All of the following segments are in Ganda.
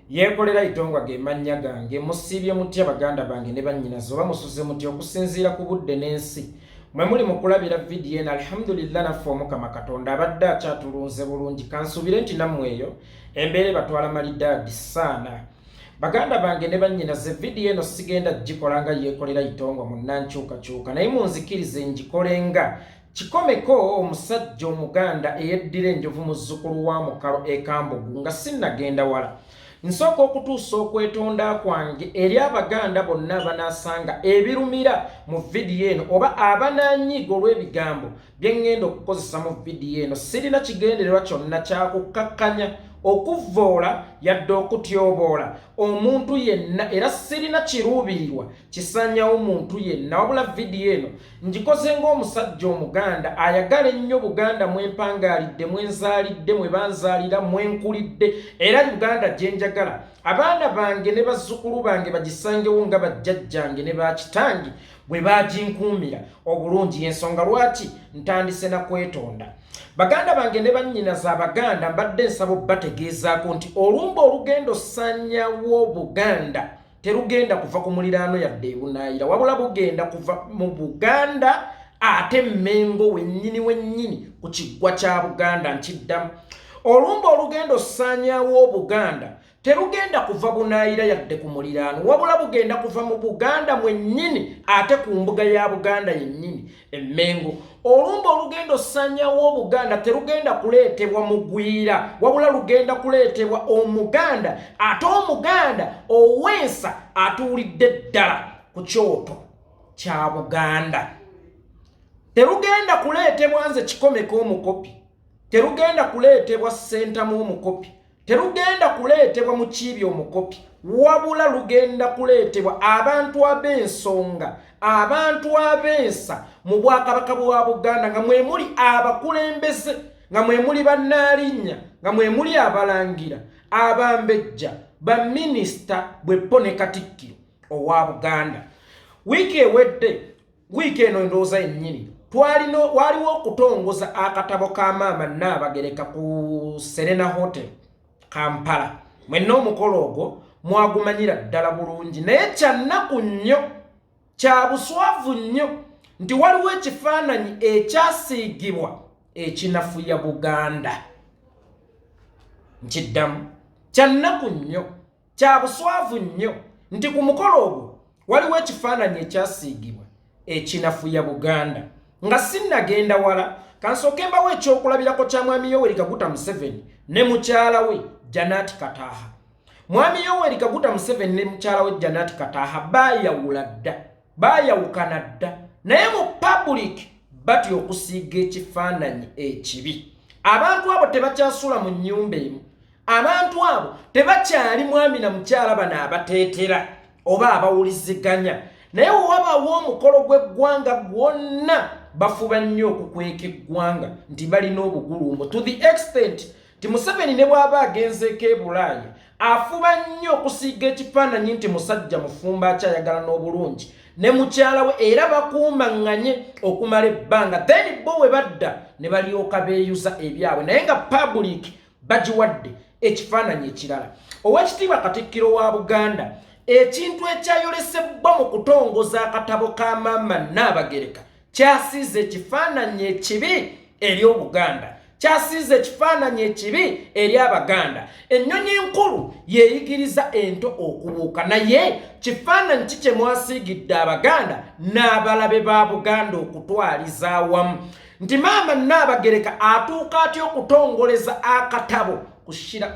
Yeekolera Itongwa ge mannya gange. Musiibye mutya baganda bange ne bannyinaze, oba musuze mutya okusinziira ku budde n'ensi mwe muli mu kulabira vidiyo eno? Alhamdulillah, naffe Omukama Katonda abadde akyatulunze bulungi. Kansuubire nti nammwe eyo embeera ebatwala malidaadi saana. Baganda bange ne bannyinaze, vidiyo eno sigenda gikola nga Yeekolera Itongwa munnankyukakyuka, naye munzikirize ngikole nga Kikomeko, omusajja Omuganda eyeddira enjovu, muzzukulu wa Mukalo e Kambugu. Nga sinnagenda wala, nsooka okutuusa okwetonda kwange eri Abaganda bonna abanaasanga ebirumira mu vidiyo eno oba abanaanyiiga olw'ebigambo bye ŋŋenda okukozesa mu vidiyo eno. Sirina kigendererwa kyonna kyakukkakkanya, okuvvoola yadde okutyoboola omuntu yenna, era sirina kiruubirirwa kisanyawo muntu yenna, wabula vidiyo eno ngikoze ng'omusajja Omuganda ayagala ennyo Buganda mwempangaalidde, mwenzaalidde, mwe banzaalira, mwenkulidde, era Uganda gye njagala abaana bange ne bazzukulu bange bagisangewo nga bajjajjange ne bakitange bwe baginkuumira obulungi. Ensonga lwaki ntandise na kwetonda, baganda bange ne bannyinaze Abaganda, mbadde nsaba obbategeezaako nti olumba olugendo sanyawo Buganda terugenda kuva ku muliraano yadde ebunaayira, wabula bugenda kuva mu Buganda, ate Mmengo wennyini wennyini ku kiggwa kya Buganda. Nkiddamu, olumba olugendo saanyaawo Obuganda terugenda kuva bunaayira yadde ku muliraano, wabula bugenda kuva mu Buganda mwennyini, ate ku mbuga ya Buganda yennyini, Emmengo. Olumba olugendo sanyawo Obuganda terugenda kuleetebwa mugwira, wabula lugenda kuleetebwa Omuganda, ate Omuganda owensa atuulidde ddala ku kyoto kya Buganda. Terugenda kuleetebwa nze Kikomeko omukopi, terugenda kuleetebwa Ssentamu omukopi, terugenda kuleetebwa Mukiibi omukopi, wabula lugenda kuleetebwa abantu ab'ensonga, abantu ab'ensa mu Bwakabaka bwa Buganda, nga mwe muli abakulembeze, nga mwe muli bannaalinnya, nga mwe muli abalangira, abambejja, baminisita, bweppo ne Katikkiro owa Buganda. Wiiki ewedde, wiiki eno endowooza yennyini, twalina waliwo okutongoza akatabo ka Maama Nnaabagereka ku Serena Hotel, Kampala. Mwenna omukolo ogwo mwagumanyira ddala bulungi, naye kyannaku nnyo, kya buswavu nnyo nti waliwo ekifaananyi ekyasiigibwa ekinafuya Buganda. Nkiddamu, kyannaku nnyo, kya buswavu nnyo nti ku mukolo ogwo waliwo ekifaananyi ekyasiigibwa ekinafuya Buganda. Nga sinnagenda wala, kansooke mbawo ekyokulabirako kya Mwami Yoweri Kaguta Museveni ne mukyala we Janati Kataaha. Mwami Yoweri Kaguta Museveni ne mukyala we Janati Kataaha baayawula dda, baayawukana dda, naye mu public batya okusiiga ekifaananyi ekibi. Abantu abo tebakyasula mu nnyumba emu, abantu abo tebakyali mwami na mukyala bano abateetera oba abawuliziganya, naye wewabawo omukolo gw'eggwanga gwonna bafuba nnyo okukweka eggwanga nti balina obugulumbo, to the extent nti Museveni ne bw'aba agenzeeko e Bulaaya afuba nnyo okusiiga ekifaananyi nti musajja mufumbo akyayagala n'obulungi ne mukyala we, era bakuumaŋŋanye okumala ebbanga, then bo we badda ne balyoka beeyuza ebyabwe, naye nga public bagiwadde ekifaananyi ekirala. Owekitiibwa Katikkiro wa Buganda, ekintu ekyayolesebwa mu kutongoza akatabo ka Maama Nnaabagereka kyasiize ekifaananyi ekibi eri Obuganda, kyasiize ekifaananyi ekibi eri Abaganda. Ennyonyi enkulu yeeyigiriza ento okubuuka, naye kifaananyi ki kye mwasiigidde Abaganda n'abalabe ba Buganda okutwaliza awamu nti Maama Nnaabagereka atuuka atya okutongoleza akatabo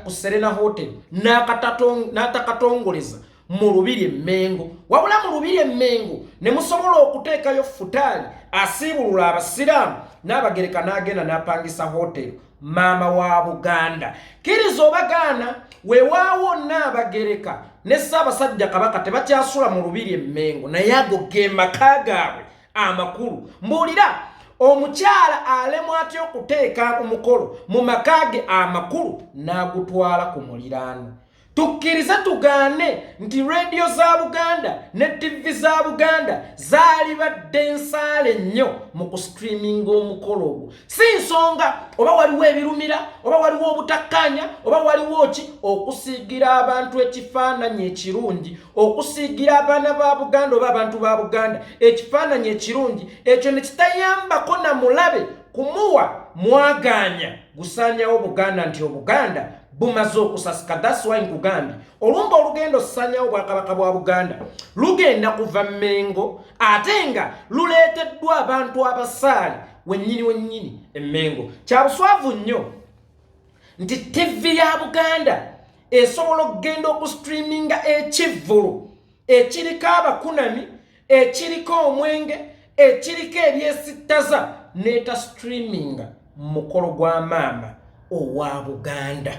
ku Serena Hotel n'atakatongoleza mu lubiri Emmengo? Wabula mu lubiri Emmengo ne musobola okuteekayo futaali asiibulula Abasiraamu, n'Abagereka n'agenda n'apangisa hotel. Maama wa Buganda, kkiriza obagaana, weewaawo Nnaabagereka ne Ssaabasajja Kabaka tebakyasula mu lubiri Emmengo, naye ago ge maka gaabwe amakulu. Mbuulira, omukyala alemwa atya okuteeka omukolo mu maka ge amakulu n'agutwala ku muliraano? Tukkirize tugaane nti rediyo za Buganda ne ttivi za Buganda zaalibadde nsaale nnyo mu kustreaminga omukolo ogwo. Si nsonga oba waliwo ebirumira, oba waliwo obutakkaanya, oba waliwo ki, okusiigira abantu ekifaananyi ekirungi, okusiigira abaana ba Buganda oba abantu ba Buganda ekifaananyi ekirungi, ekyo ne kitayambako na mulabe kumuwa mwagaanya gusaanyawo Buganda nti Obuganda bumaze okusasika. That's why nkugambye olumba olugenda osaanyawo Obwakabaka bwa Buganda lugenda kuva Mmengo, ate nga luleeteddwa abantu abasaale wennyini wennyini Emmengo. Kya buswavu nnyo nti ttivi ya Buganda esobola okugenda okustreaminga ekivvulu ekiriko abakunami, ekiriko omwenge, ekiriko ebyesittaza, neeta streaminga mukolo gwa maama owa Buganda.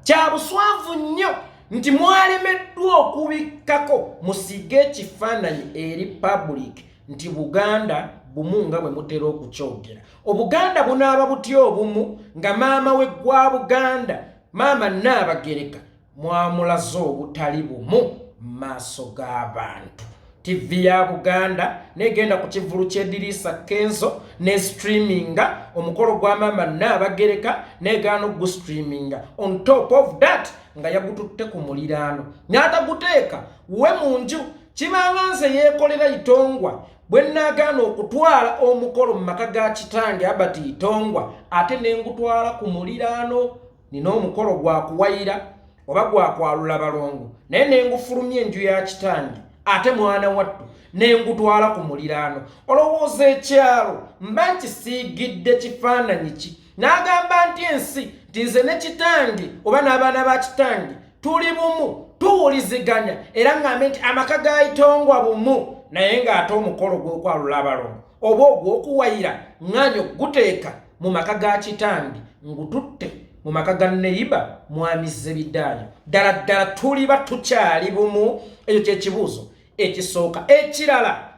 Kya buswavu nnyo nti mwalemeddwa okubikkako musiige ekifaananyi eri public nti Buganda bumu nga bwe mutera okukyogera. Obuganda bunaaba butya obumu nga maama we gwa Buganda, maama Nnaabagereka, mwamulaze obutali bumu mu maaso g'abantu? Tv ya Buganda negenda ku kivvulu ky'Ediriisa Kenzo ne streaminga omukolo gwa maama Nnaabagereka, negaana okugustreaminga. On top of that, nga yagututte ku muliraano n'ataguteeka we mu nju. Kibanga nze yeekolera Itongwa bwe nnaagaana okutwala omukolo mu maka ga kitange Abati Itongwa, ate ne ngutwala ku muliraano. Nina omukolo gwa kuwayira oba gwa kwalula balongo, naye ne ngufulumya enju ya kitange, ate mwana wattu ne ngutwala ku muliraano. Olowooza ekyalo mba nkisiigidde kifaananyi ki? N'agamba nti ensi nti nze ne kitange oba n'abaana ba kitange tuli bumu, tuwuliziganya, era ŋŋambe nti amaka ga Itongwa bumu, naye ng'ate omukolo gw'okwalula abalongo oba ogw'okuwayira ŋŋaanya okuguteeka mu maka ga kitange, ngututte mu maka ga neyiba mwami Zebidaayo. Ddala ddala tuliba tukyali bumu? Ekyo kyekibuuzo ekisooka. Ekirala,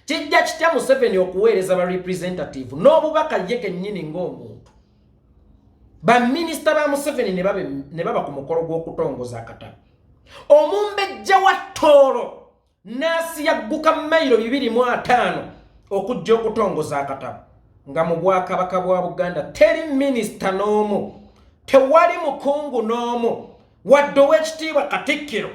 kijja kitya Museveni okuweereza ba representative n'obubaka ye kennyini ng'omuntu, baminisita ba Museveni ne baba ku mukolo gw'okutongoza akatabo, omumbejja wa Tooro n'asiyagguka mayiro 250 okujja okutongoza akatabo, nga mu Bwakabaka bwa Buganda teri minisita n'omu, tewali mukungu n'omu, wadde Owekitiibwa Katikkiro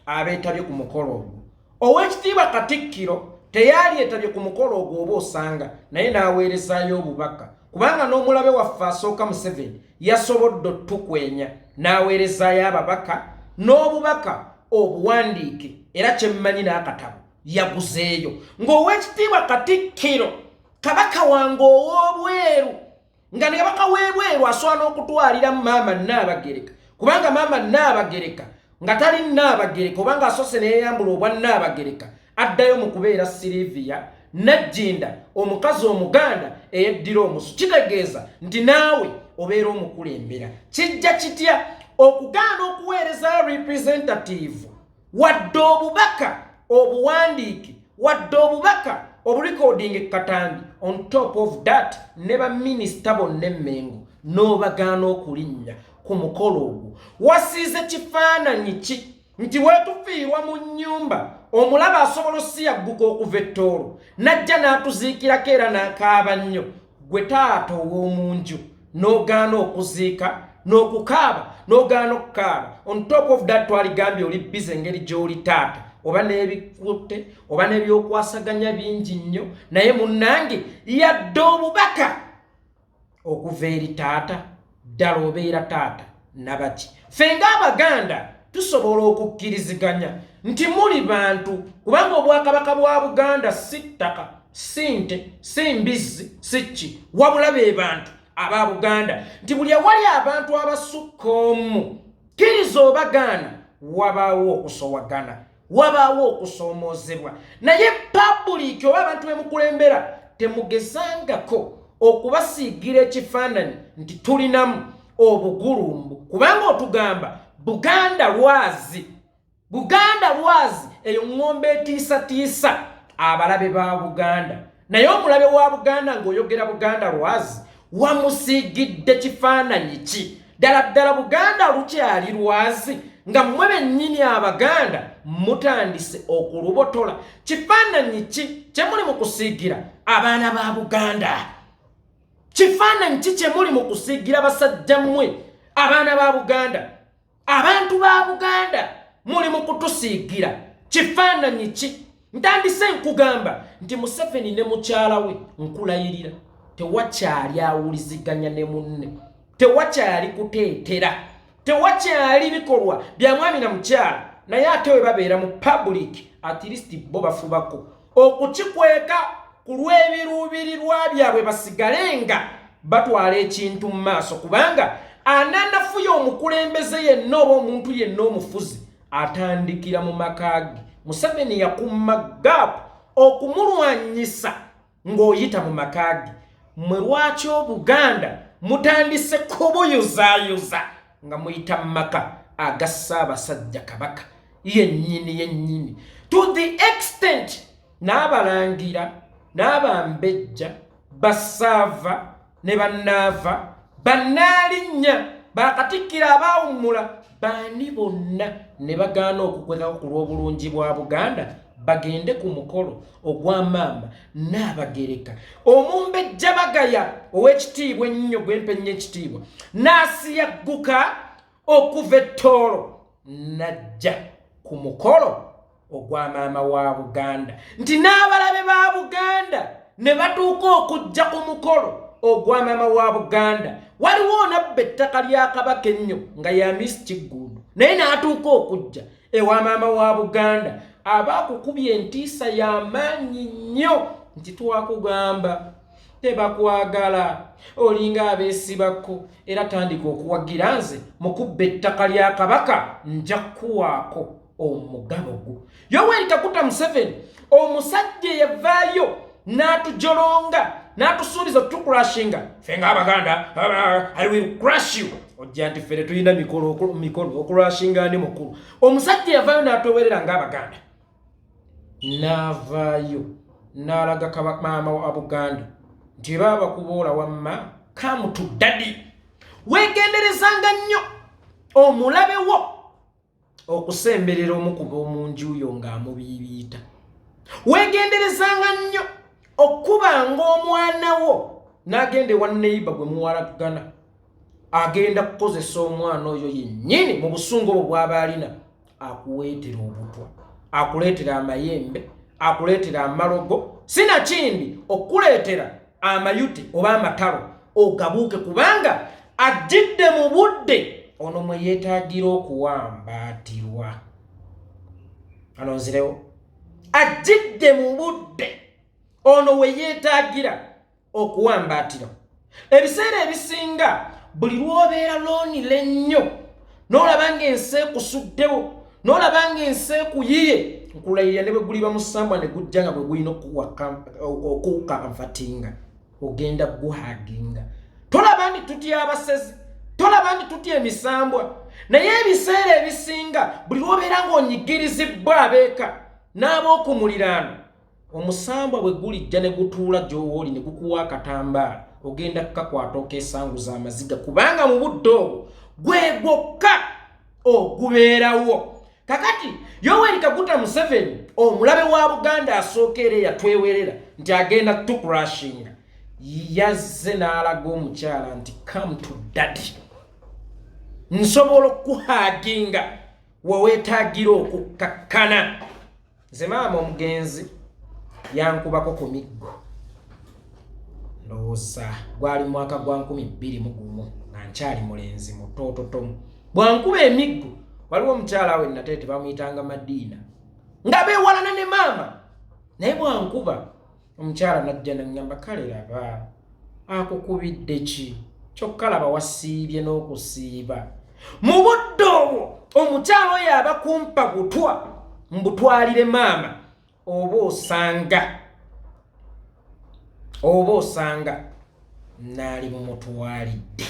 abeetabye ku mukolo ogwo? Owekitiibwa Katikkiro teyalyetabye ku mukolo ogwo, oba osanga naye n'aweerezaayo obubaka, kubanga n'omulabe waffe asooka Museveni yasobodde otukwenya n'aweerezaayo ababaka n'obubaka obuwandiike, era kyemmanyi n'akatabo yaguzeeyo. Ng'Owekitiibwa Katikkiro, Kabaka wange ow'obweru, nga ne kabaka w'ebweru asobola n'okutwaliramu maama Nnaabagereka, kubanga maama Nnaabagereka nga tali Nnaabagereka oba ng'asoose neyeyambula obwa Nnaabagereka, addayo mu kubeera Siriviya Najjinda, omukazi Omuganda eyeddira omusu. Kitegeeza nti naawe obeera omukulembera. Kijja kitya okugaana okuweereza representative, wadde obubaka obuwandiike, wadde obubaka oburecording katambi? On top of that, ne baminisita bonna Emmengo n'obagaana okulinnya ku mukolo ogwo. Wasiize kifaananyi ki nti wetufiirwa mu nnyumba, omulaba asobola osiyagguka okuva Ettoolo n'ajja n'atuziikirako era n'akaaba nnyo, gwe taata ow'omunju n'ogaana okuziika n'okukaaba, n'ogaana okukaaba? On top of that, twaligambye oli busy engeri gy'oli taata, oba n'ebikutte oba n'ebyokwasaganya bingi nnyo, naye munnange, yadde obubaka okuva eri taata. Ddala obeera taata nabaki? Ffe ng'Abaganda tusobola okukkiriziganya nti muli bantu, kubanga Obwakabaka bwa Buganda si ttaka, si nte, si mbizzi, si ki, wabula be bantu aba Buganda, nti buli awali abantu abasukka omu, kkiriza obagaana, wabaawo okusowagana, wabaawo okusoomoozebwa. Naye public oba abantu bemukulembera, temugezangako okubasiigira ekifaananyi nti tulinamu obugulumbu, kubanga otugamba Buganda lwazi, Buganda lwazi. Eyo ŋŋombe etiisatiisa abalabe ba Buganda, naye omulabe wa Buganda ng'oyogera Buganda lwazi, wamusiigidde kifaananyi ki? Ddala ddala Buganda lukyali lwazi? Nga mmwe bennyini Abaganda mutandise okulubotola. Kifaananyi ki kye muli mu kusiigira abaana ba Buganda? Kifaananyi ki kye muli mu kusiigira basajja mmwe abaana ba Buganda? Abantu ba Buganda, muli mu kutusiigira kifaananyi ki? Ntandise nkugamba nti Museveni ne mukyala we, nkulayirira, tewakyali awuliziganya ne munne, tewakyali kuteetera, tewakyali bikolwa bya mwami na mukyala. Naye ate we babeera mu public, at least bo bafubako okukikweka ku lw'ebiruubirirwa byabwe, basigale nga batwala ekintu mu maaso, kubanga ananafuya omukulembeze yenna oba omuntu yenna omufuzi atandikira mu maka ge. Museveni yakumma gaapu okumulwanyisa ng'oyita mu maka ge. Mwe lwaki Obuganda mutandise kubuyuzaayuza nga muyita mu maka aga Ssaabasajja Kabaka yennyini yennyini, to the extent n'abalangira n'abambejja, bassaava ne bannaava, bannaalinnya, bakatikkiro abaawummula, baani bonna ne bagaana okukwekako ku lw'obulungi bwa Buganda bagende ku mukolo ogwa maama Naabagereka? Omumbejja Bagaya ow'ekitiibwa ennyo, gwempa ennyo ekitiibwa, n'asiyagguka okuva Ettoolo najja ku mukolo ogwa maama wa Buganda, nti n'abalabe ba Buganda ne batuuka okujja ku mukolo ogwa maama wa Buganda. Waliwo onabba ettaka lya Kabaka ennyo nga ya Miss Kiggundu, naye n'atuuka okujja ewa maama wa Buganda. Aba akukubye entiisa y'amaanyi nnyo nti twakugamba tebakwagala, olinga abeesibako, era tandika okuwagira nze mukubba ettaka lya Kabaka, nja kukuwaako omugabo gwo. Yoweri Kaguta Museveni, omusajja eyavaayo n'atujolonga n'atusuubiza otucrushinga ffe ng'Abaganda, "I will crush you," ojja nti ffe tetulina mikolo okucrushinga ani mukulu. Omusajja yavaayo n'atwewerera ng'Abaganda, n'avaayo n'alaga maama wa Buganda nti baba bakuboola, wamma come to daddy. Weegenderezanga nnyo omulabe wo okusemberera omukuba omunju yo ng'amubiibiita. Weegenderezanga nnyo okubanga omwana wo n'agenda ewa neighbour gwe muwalagana, agenda kukozesa omwana oyo yennyini mu busungu obwo bw'aba alina akuweetera obutwa, akuleetera amayembe, akuleetera amalogo, sinakindi okuleetera amayute oba amatalo ogabuuke, kubanga ajjidde mu budde ono mwe yeetaagira okuwambaatirwa. Ano nzirewo, ajjidde mu budde ono we yeetaagira okuwambaatira. Ebiseera ebisinga buli lw'obeera lonely ennyo, n'olaba ng'ensi ekusuddewo, n'olaba ng'ensi ekuyiye, nkulayirira, ne bwe guliba musambwa ne gujja nga bwe gulina okucomfortinga, ogenda guhuginga. Tolaba nti tutya abasezi, tolaba nti tutya emisambwa, naye ebiseera ebisinga buli lw'obeera ng'onyigirizibwa abeeka n'ab'okumuliraano, omusambwa bwe gulijja ne gutuula gy'owooli ne gukuwa akatambaala, ogenda kukakwata okeesanguza amaziga, kubanga mu budde obwo gwe gwokka ogubeerawo. Kakati Yoweri Kaguta Museveni, omulabe wa Buganda asooka era eyatwewerera nti agenda tucrushinga, yazze n'alaga omukyala nti come to daddy, nsobola okuhuginga weweetaagira okukkakkana. Nze maama omugenzi yankubako ku miggo, ndowooza gwali mwaka gwa 2001 nga nkyali mulenzi mutoototomu. Bwankuba emiggo, waliwo omukyala we Nateete bamuyitanga Madiina, nga beewalana ne maama, naye bwankuba omukyala najja naŋŋamba, "Kale laba akukubidde ki? Kyokka laba wasiibye n'okusiiba." Mu budde obwo omukyala oyo aba kumpa butwa mbutwalire maama, oba osanga naali mumutwalidde,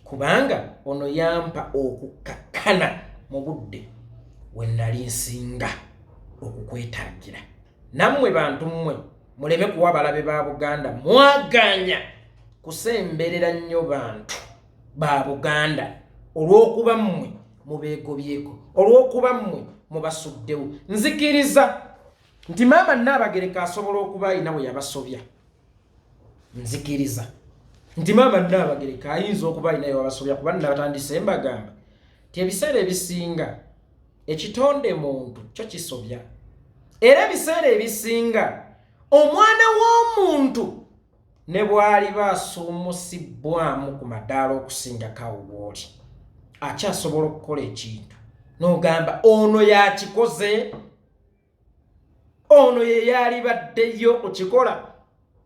kubanga ono yampa okukakkana mu budde we nali nsinga okukwetaagira. Nammwe bantu mmwe, muleme kuwa balabe ba Buganda mwaganya kusemberera nnyo bantu ba Buganda, olw'okuba mmwe Mubeegobyeko olw'okuba mmwe mubasuddewo. Nzikiriza nti maama Nnaabagereka asobola okuba alina bwe yabasobya. Nzikiriza nti maama Nnaabagereka ayinza okuba alina yewabasobya, kuba nabatandise mbagamba nti ebiseera ebisinga ekitonde muntu kyo kisobya, era ebiseera ebisinga omwana w'omuntu ne bw'aliba asuumusibbwamu ku madaala okusingako awo w'oli, akyasobola okukola ekintu n'ogamba ono yakikoze, ono ye yalibaddeyo okukikola,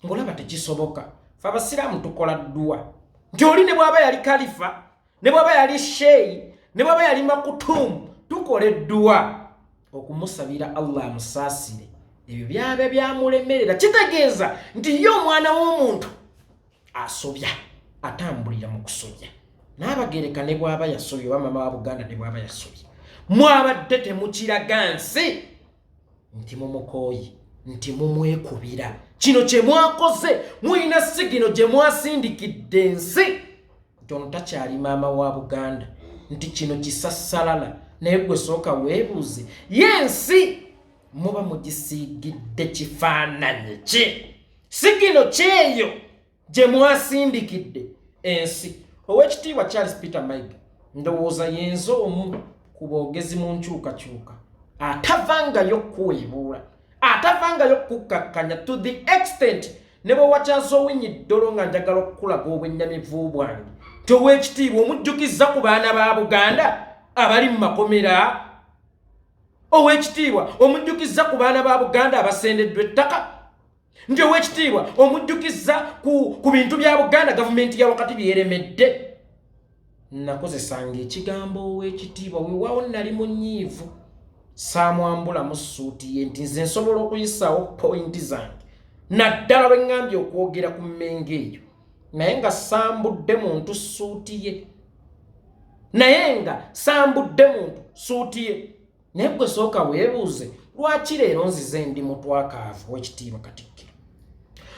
ng'olaba tekisoboka. Fe Abasiraamu tukola dduwa nti oli ne bw'aba yali kalifa, ne bw'aba yali sheeyi, ne bw'aba yali makutuumu, tukola edduwa okumusabira Allah amusaasire ebyo byaba byamulemerera. Kitegeeza nti ye omwana w'omuntu asobya, atambulira mu kusobya. N'abagereka ne bw'aba yasobya, oba maama wa Buganda ne bw'aba yasobya, mwabadde temukiraga nsi nti mumukooye, nti mumwekubira. Kino kye mwakoze, mulina sigino gye mwasindikidde ensi nti ono takyali maama wa Buganda, nti kino kisassalala. Naye gwe sooka weebuuze, ye ensi muba mugisiigidde kifaananyi ki? Sigino kyeyo gye mwasindikidde ensi. Owekitiibwa Charles Peter Mayiga, ndowooza yenze omu ku boogezi mu nkyukakyuka atavangayo kuweebuula, atavangayo kukkakkanya, to the extent ne bwe wakyaza owinyi ddolo nga njagala okukulaga obwennyamivu bwange nti owekitiibwa omujjukizza ku baana ba Buganda abali mu makomera, owekitiibwa omujjukizza ku baana ba Buganda abasendeddwa ettaka, nti owekitiibwa omujjukizza ku bintu bya Buganda gavumenti ya wakati byeremedde. Nakozesanga ekigambo owekitiibwa. Weewaawo nali munyiivu, saamwambulamu ssuuti ye nti nze nsobola okuyisaawo pointi zange, naddala lwe ŋŋambye okwogera ku mmengo eyo, naye nga sambudde muntu ssuuti ye, naye nga sambudde muntu ssuuti ye. Naye gwe sooka weebuuze, lwaki leero nzize ndi mutwakaavu? Wekitiibwa Katikkiro,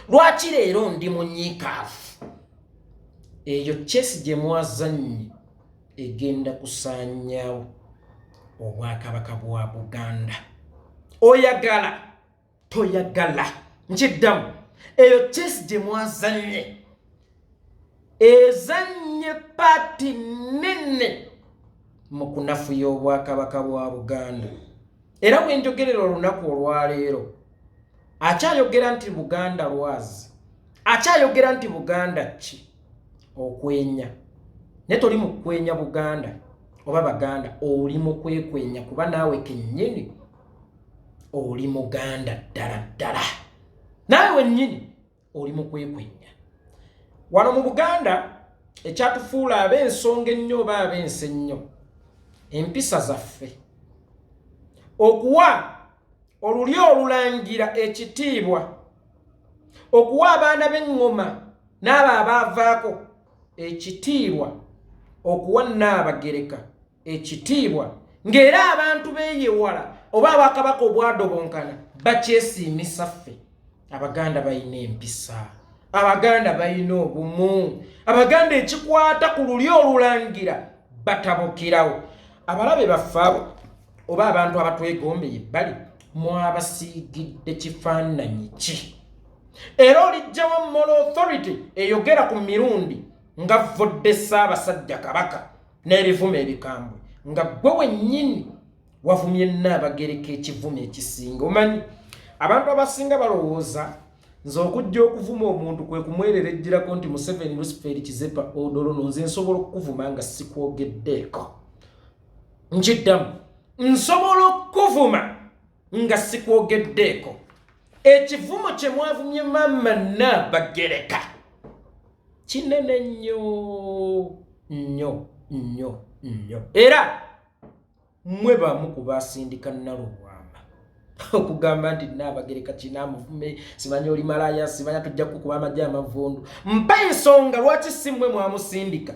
lwaki leero ndi munyiikaavu? Eyo chess gye mwazannye egenda kusaanyaawo obwakabaka bwa Buganda, oyagala toyagala. Nkiddamu, eyo chess gye mwazannye ezannye part nene mu kunafuya obwakabaka bwa Buganda. Era bwenjogerera olunaku olwaleero, akyayogera nti Buganda lwazi, akyayogera nti Buganda ki okwenya, naye toli mu kwenya Buganda oba Baganda, oli mu kwekwenya, kuba naawe kennyini oli Muganda ddala ddala, naawe wennyini oli mu kwekwenya. Wano mu Buganda ekyatufuula ab'ensonga ennyo oba ab'ensi ennyo, empisa zaffe, okuwa olulyo olulangira ekitiibwa, okuwa abaana b'eŋŋoma n'abo abaavaako ekitiibwa, okuwa Nnaabagereka ekitiibwa, ng'era abantu beeyewala oba abakabaka obwadobonkana bakyesiimisa. Ffe Abaganda balina empisa, Abaganda balina obumu, Abaganda ekikwata ku lulyo olulangira batabukirawo. Abalabe baffe abo oba abantu abatwegombeye ebbali, mwabasiigidde kifaananyi ki? Era olijjawo moral authority eyogera ku mirundi nga vvodde Ssaabasajja Kabaka n'ebivumo ebikambwe, nga ggwe wennyini wavumye Nnaabagereka ekivumo ekisinga? Omanyi abantu abasinga balowooza nze okujja okuvuma omuntu kwe kumwererejjerako nti Museveni, Luciferi, Kizepa, Odolono. Nze nsobola okukuvuma nga sikwogeddeeko. Nkiddamu, nsobola okukuvuma nga sikwogeddeeko. Ekivumo kye mwavumye maama Nnaabagereka kinene nnyo nnyo nnyo nnyo, era mmwe bamu ku basindika Nalubwama okugamba nti Nnaabagereka kinaamuvume, simanya oli malaya, simanya tujja kukuba amagye amavundu. Mpa ensonga lwaki si mmwe mwamusindika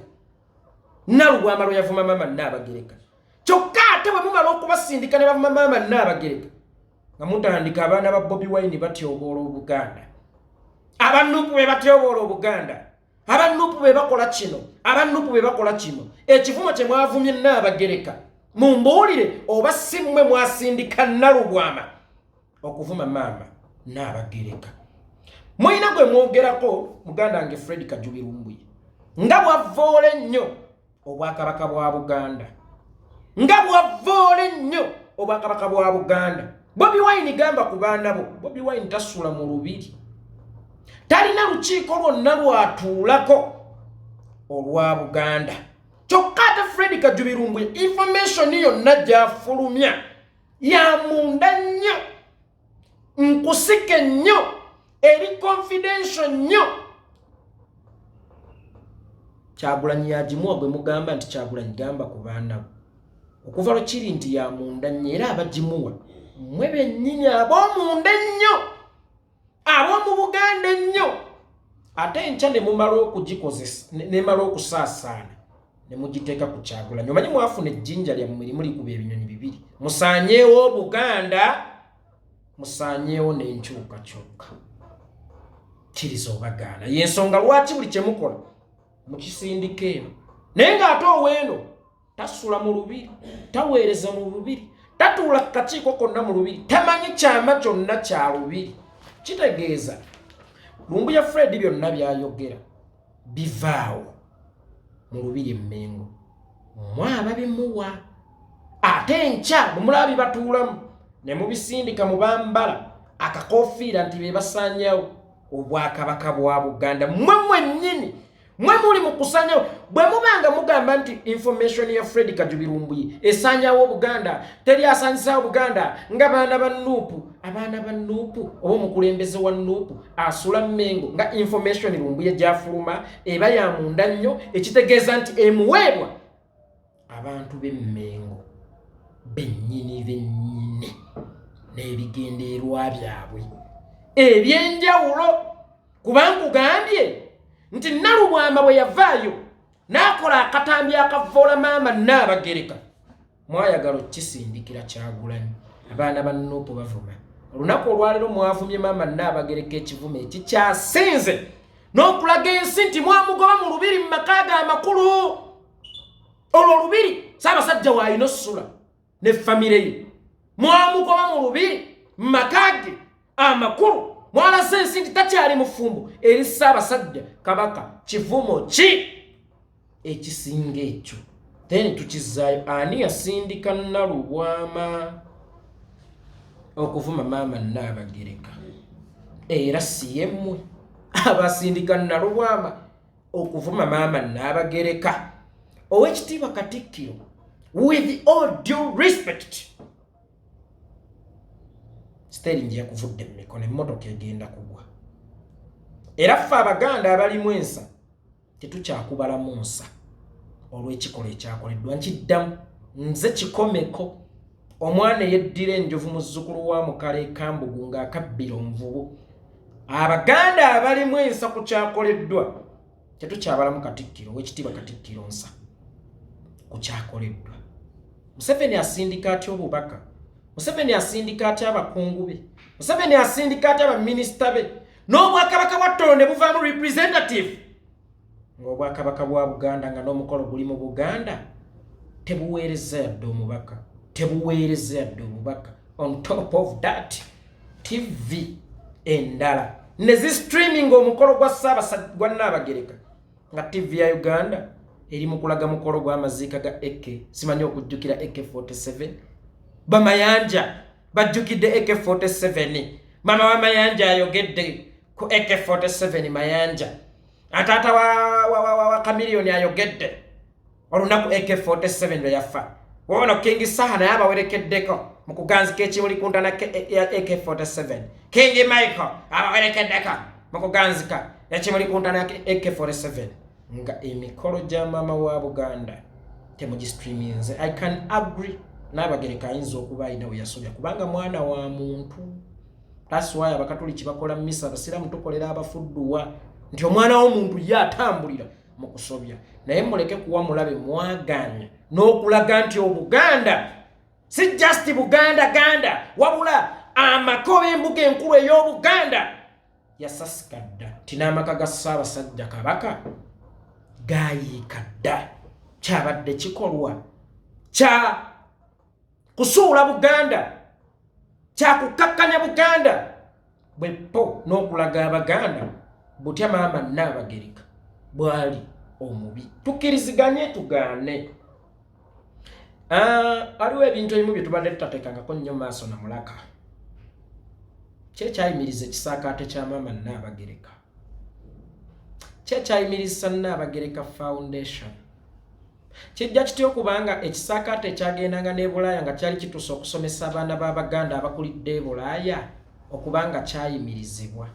Nalubwama lwe yavuma maama Nnaabagereka. Kyokka ate bwe mumala okubasindika ne bavuma maama Nnaabagereka, nga mutandika abaana ba Bobi Wine batyoboola Obuganda, Abanupu be batyoboola Obuganda, Abanupu be bakola kino, Abanupu be bakola kino. Ekivumo kye mwavumye Nnaabagereka Mumbuulire oba si mmwe mwasindika Nalubwama okuvuma maama Nnaabagereka. Mulina gwe mwogerako, muganda wange Fred Kajubi Lumbuye, nga bwavvoola ennyo obwakabaka bwa Buganda, nga bwavvoola ennyo obwakabaka bwa Buganda. Bobi Wine, gamba ku baana bo. Bobi Wine tasula mu lubiri, talina lukiiko lwonna lwatuulako olwa Buganda. Kyokka ate Fred Kajubi Lumbuye information yonna gyafulumya ya munda nnyo, nkusike nnyo, eri confidential nnyo. Kyagulanyi yagimuwa gwe mugamba nti Kyagulanyi gamba ku baana bo. Okuva lwe kiri nti ya munda nnyo, era abagimuwa mmwe bennyini ab'omunda ennyo, ab'omu Buganda ennyo. Ate enkya ne mumala okugikozesa, nemala okusaasaana, ne mugiteeka ku Kyagulanyi. Omanyi mwafuna ejjinja lyammwe limulikuba ebinyonyi bibiri: musaanyeewo Obuganda, musaanyeewo n'enkyukakyuka. Kiriza obagaana, yensonga lwaki buli kyemukola mukisindika eno. Naye ng'ate oweeno tasula mu lubiri, taweereza mu lubiri, tatuula ku kakiiko konna mu lubiri, tamanyi kyama kyonna kya lubiri. Kitegeeza Lumbuye Fred byonna byayogera bivaawo mu lubiri Emmengo, mwaba bimuwa. Ate enkya bwe mulaba bibatuulamu ne mubisindika mu bambala akakofiira nti be basaanyawo obwakabaka bwa Buganda. Mmwe mwennyini mwe muli mu kusanyawo. Bwe mubanga mugamba nti information ya Fred Kajubi Lumbuye esanyawo Obuganda, teri asanyisawo Buganda nga baana ba NUP. Abaana ba NUP oba omukulembeze wa NUP asula Mmengo, nga information Lumbuye gyafuluma eba ya munda nnyo, ekitegeeza nti emuweebwa abantu b'Emmengo bennyini bennyini n'ebigendererwa byabwe ebyenjawulo. Kuba nkugambye nti Nalubwama bwe yavaayo n'akola akatambi akavvoola maama Nnaabagereka, mwayagala okukisindikira Kyagulanyi. Abaana ba NUP bavuma. Olunaku olwaleero mwavumye maama Nnaabagereka ekivumo ekikyasinze n'okulaga ensi nti mwamugoba mu lubiri, mu maka ge amakulu. Olwo olubiri Ssaabasajja waalina ossula ne famire ye, mwamugoba mu lubiri, mu maka ge amakulu. Mwalaze ensi nti takyali mufumbo eri Ssaabasajja Kabaka. Kivumo ki ekisinga ekyo? Then tukizaayo, ani yasindika Nalubwama okuvuma maama Nnaabagereka? Era si yemmwe abasindika Nalubwama okuvuma maama Nnaabagereka? Owekitiibwa Katikkiro, with all due respect, steering yakuvudde mu mikono, emmotoka egenda kugwa. Era ffe Abaganda abalimu ensa tetukyakubalamu nsa olw'ekikolwa ekyakoleddwa. Nkiddamu, nze Kikomeko, omwana eyeddira enjovu, muzzukulu wa Mukala Ekambugu ng'akabbira omuvubu. Abaganda abalimu ensa, ku kyakoleddwa tetukyabalamu Katikkiro, owekitiibwa Katikkiro, nsa ku kyakoleddwa. Museveni asindika atya obubaka? Museveni asindika atya abakungu be? Museveni asindika atya abaminisita be n'obwakabaka bwa Ttolo ne buvaamu representative, ng'obwakabaka bwa Buganda, nga n'omukolo guli mu Buganda, tebuweereza yadde omubaka, tebuweereza yadde obubaka? On top of that, TV endala ne zistreaming omukolo gwa Ssaabasajja, gwa Nnaabagereka, nga TV ya Uganda eri mu kulaga mukolo gw'amaziika ga AK, simanyi okujjukira AK47. Bamayanja bajjukidde AK47. Mama wa Mayanja ayogedde ku AK47 Mayanja. Ataata wa Kamiliyoni ayogedde olunaku AK47 lwe yafa. Wono King Saha naye abawerekeddeko mu kuganzika ekimuli ku ntana ya AK47. King Michael abawerekeddeko mu kuganzika ekimuli ku ntana ya AK47, nga emikolo gya maama wa Buganda temugistreaminze. I can agree, Naabagereka ayinza okuba alina we yasobya, kubanga mwana wa muntu. That's why Abakatuliki bakola misa, Abasiraamu tukolera abafudduwa, nti omwana w'omuntu ye atambulira mu kusobya. Naye muleke kuwa mulabe mwaganya n'okulaga nti Obuganda si just Buganda ganda, wabula amaka oba embuga enkulu ey'Obuganda yasasika dda, nti n'amaka ga Ssaabasajja Kabaka gayiika dda. Kyabadde kikolwa kya Kusuula Buganda, kyakukkakkanya Buganda bwe po n'okulaga Abaganda butya maama Nnaabagereka bwali omubi. Tukkiriziganye tugaane. Waliwo ebintu ebimu bye tubadde tutateekangako nnyo maaso na mulaka. Kyekyayimiriza ekisaakaate kya maama Nnaabagereka, kyekyayimiriza Nnaabagereka Foundation. Kijja kitya okubanga ekisaakaate ekyagendanga n'e Bulaaya nga kyali kituuse okusomesa abaana b'Abaganda abakulidde e Bulaaya okubanga kyayimirizibwa?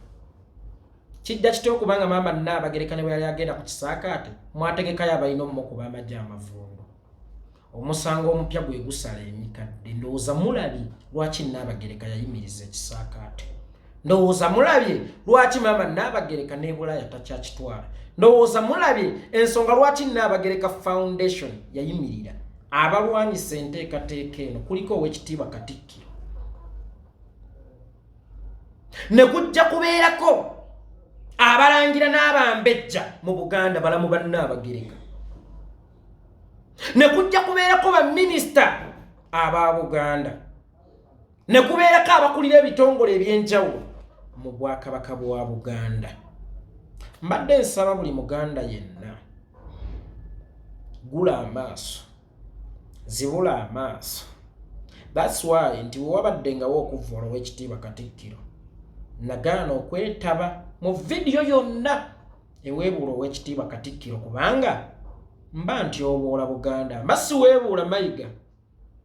Kijja kitya okubanga maama Nnaabagereka ne bwe yali agenda ku kisaakaate mwategekayo abalina omukuba amagye amavundu? Omusango omupya gwe gusala emikadde. Ndowooza mulabye lwaki Nnaabagereka yayimiriza ekisaakaate. Ndowooza mulabye lwaki maama Nnaabagereka n'e Bulaaya takyakitwala. Ndowooza mulabye ensonga lwaki Nnaabagereka Foundation yayimirira. Abalwanyisa enteekateeka eno kuliko Owekitiibwa Katikkiro, ne kujja kubeerako abalangira n'abambejja mu Buganda balamu ba Nnaabagereka, ne kujja kubeerako baminisita aba Buganda, ne kubeerako abakulira ebitongole ebyenjawulo mu Bwakabaka bwa Buganda. Mbadde nsaba buli Muganda yenna, gula amaaso, zibula amaaso. That's why nti wewabaddengawo okuvvoola Owekitiibwa Katikkiro, nagaana okwetaba mu vidiyo yonna eweebuula Owekitiibwa Katikkiro, kubanga mba ntyoboola Buganda, mba siweebuula Mayiga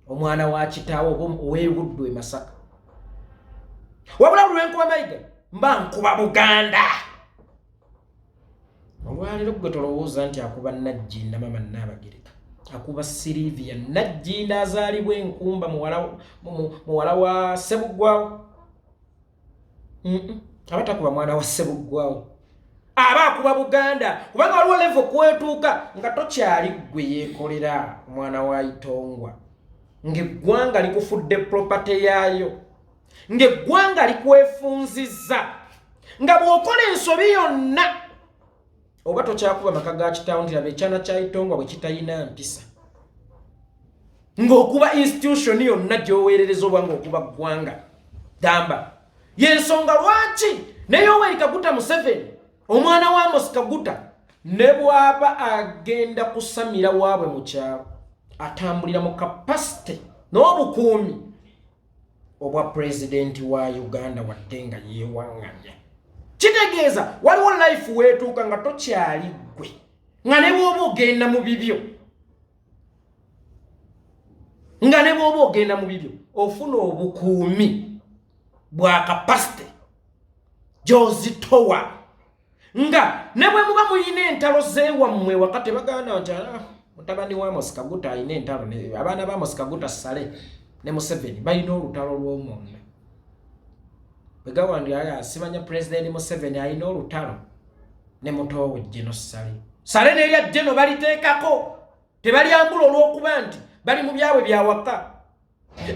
omwana wa kitaawe oba ow'ebuddu e Masaka. Wabula buli lwenkuba Mayiga, mba nkuba Buganda. Olwaleero gwe tolowooza nti akuba Najjinda mama Nnaabagereka, akuba Sirivia Najjinda azaalibwa Enkumba, muwala wa Ssebuggwawo. Aba takuba mwana wa Ssebuggwawo, aba akuba Buganda, kubanga waliwo level kwetuuka nga tokyali ggwe yeekolera omwana wa Itongwa, ng'eggwanga likufudde property yaayo, ng'eggwanga likwefunzizza, nga bw'okola ensobi yonna oba tokyakuba maka ga kitaawo nti laba ekyana kya Itongwa bwe kitayina mpisa, ng'okuba institution yonna gy'oweerereza oba ng'okuba ggwanga. Gamba yensonga lwaki ne Yoweri Kaguta Museveni, omwana wa Amos Kaguta, ne bw'aba agenda kusamira waabwe mu kyalo, atambulira mu capacity n'obukuumi obwa pulezidenti wa Uganda, wadde nga yeewaŋŋamya. Kitegeeza waliwo life weetuuka nga tokyali ggwe, nga ne bw'oba ogenda mu bibyo, nga ne bw'oba ogenda mu bibyo ofuna obukuumi bwa capacity gy'ozitowa, nga ne bwe muba muyina entalo z'ewammwe waka tebagaana nti, "Ah, mutabani wa Amos Kaguta alina entalo." Abaana ba Amos Kaguta, Sale ne Museveni, balina olutalo lw'omunda. Bwe gawandira, simanya Pulezidenti Museveni alina olutalo ne mutoowe Geno Sale. Sale n'erya Geno baliteekako, tebalyambula olw'okuba nti bali mu byabwe byawaka.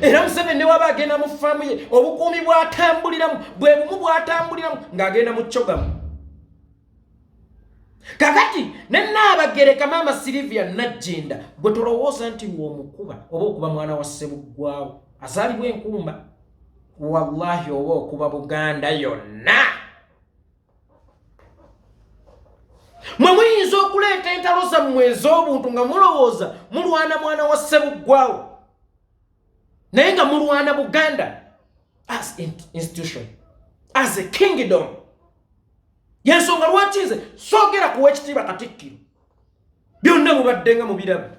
Era Museveni ne waba agenda mu faamu ye, obukuumi bw'atambuliramu bwe bumu bw'atambuliramu ng'agenda mu kyogamu. Kakati ne Nnaabagereka maama Silivia Najjinda, gwe tolowooza nti w'omukuba oba okuba mwana wa Ssebuggwawo azaalibwa Enkumba, wallahi oba okuba Buganda yonna. Mwe muyinza okuleeta entalo zammwe ez'obuntu nga mulowooza mulwana mwana wa Ssebuggwawo, naye nga mulwana Buganda as institution, as a kingdom. Yensonga lwaki nze soogera kuwa ekitiibwa Katikkiro. Byonna mubadde nga mubiraba.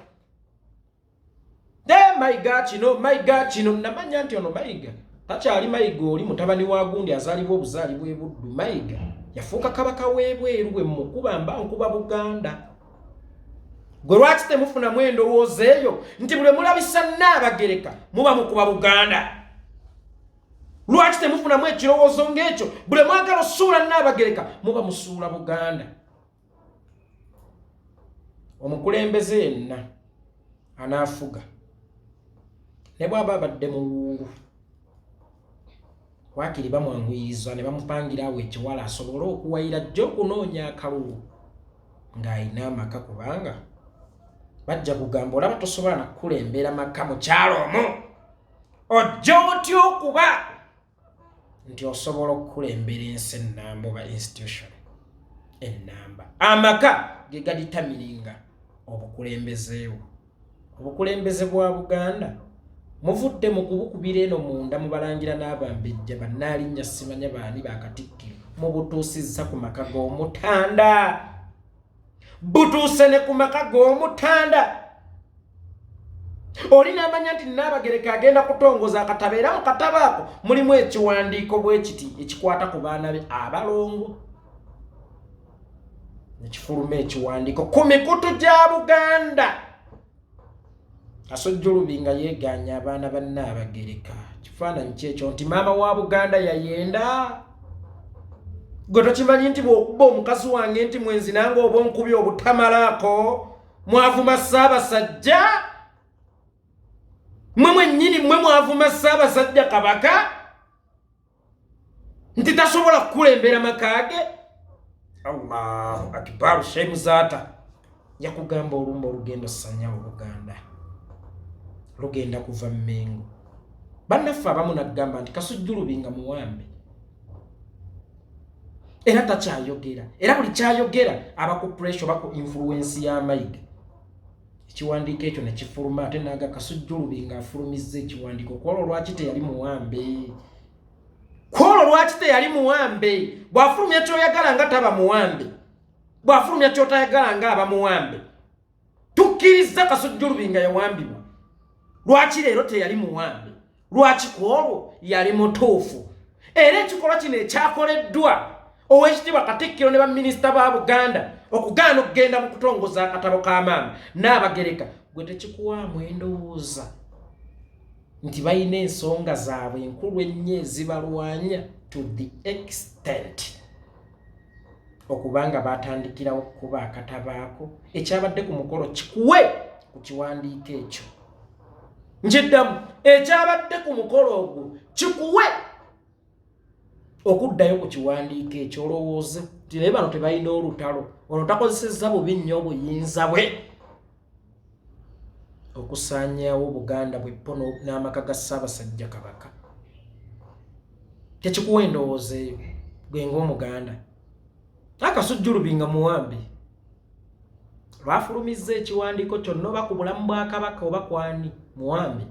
Mayiga kino, Mayiga kino, namanya nti ono Mayiga takyali Mayiga oli mutabani wa gundi azaalibwa obuzaalibwa ebuddu. Mayiga yafuuka kabaka w'ebweru. Bwe mukuba, mba nkuba Buganda. Gwe lwaki temufunamu endowooza eyo nti buli mulabisa Nnaabagereka muba mukuba Buganda? Lwaki temufunamu ekirowoozo ng'ekyo, buli mwagala osuula Nnaabagereka muba musuula Buganda? Omukulembeze yenna anaafuga, ne bw'aba abadde muwuulu, waakiri bamwanguyiriza ne bamupangira awo ekiwala asobole okuwayira jjo okunoonya akalulu ng'alina amaka, kubanga bajja kugamba, olaba tosobola nakukulembera maka mukyalo omwo. Ojja otya okuba nti osobola okukulembera ensi ennamba oba institution ennamba? Amaka ge gaditamiringa obukulembezeewo, obukulembeze bwa Buganda. Muvudde mu kubukubira eno munda mu balangira n'abambejja, bannaalinnya, simanya baani, bakatikkiro, mubutuusizza ku maka g'omutanda, butuuse ne ku maka g'omutanda. Oli n'amanya nti Nnaabagereka agenda kutongoza akatabo, era mu katabo ako mulimu ekiwandiiko bwe kiti ekikwata ku baana be abalongo. Nekifuluma ekiwandiiko ku mikutu gya Buganda, Kasujjulubi nga yeegaanya abaana ba Nnaabagereka. Kifaananyi kyekyo nti maama wa Buganda yayenda. Gwe tokimanyi nti bw'okuba omukazi wange nti mwenzi, nange oba onkubi obutamalaako? Mwavuma Ssaabasajja, mwe mwennyini, mwe mwavuma Ssaabasajja Kabaka nti tasobola kukulembera maka ge. Allahu akbar! Shemuzaata yakugamba olumba olugenda osanyawo Buganda lugenda kuva Mmengo. Bannaffe abamu nagamba nti Kasujjulubi nga muwambe era takyayogera, era buli kyayogera aba ku pressure oba ku influence ya Mayiga. Ekiwandiiko ekyo ne kifuluma, ate naga Kasujjulubi ng'afulumizza ekiwandiiko kwolwo lwaki teyali muwambe? Kwolwo lwaki teyali muwambe? Bw'afulumya kyoyagala nga taba muwambe, bw'afulumya kyotayagala nga aba muwambe. Tukkiriza Kasujjulubi nga yawambibwa, lwaki leero teyali muwambe? Lwaki ku olwo yali mutuufu? Era ekikolwa kino ekyakoleddwa Owekitiibwa Katikkiro ne baminisita ba Buganda okugaana okugenda mu kutongoza akatabo ka maama Naabagereka, gwe tekikuwaamu endowooza nti balina ensonga zaabwe enkulu ennyo ezibalwanya to the extent okubanga batandikirawo okukuba akatabaako ekyabadde ku mukolo kikuwe ku kiwandiiko ekyo? Nkiddamu, ekyabadde ku mukolo ogwo kikuwe okuddayo ku kiwandiiko ekyo, olowooze nti naye bano tebalina olutalo? Ono takozesezza bubi nnyo obuyinza bwe okusaanyaawo Buganda bweppo n'amaka ga Ssaabasajja Kabaka? Tekikuwa endowooza eyo gwe ng'Omuganda? Akasujjulubi nga muwambe, lwafulumizza ekiwandiiko kyonna oba ku bulamu bwa Kabaka oba kwani muwambe,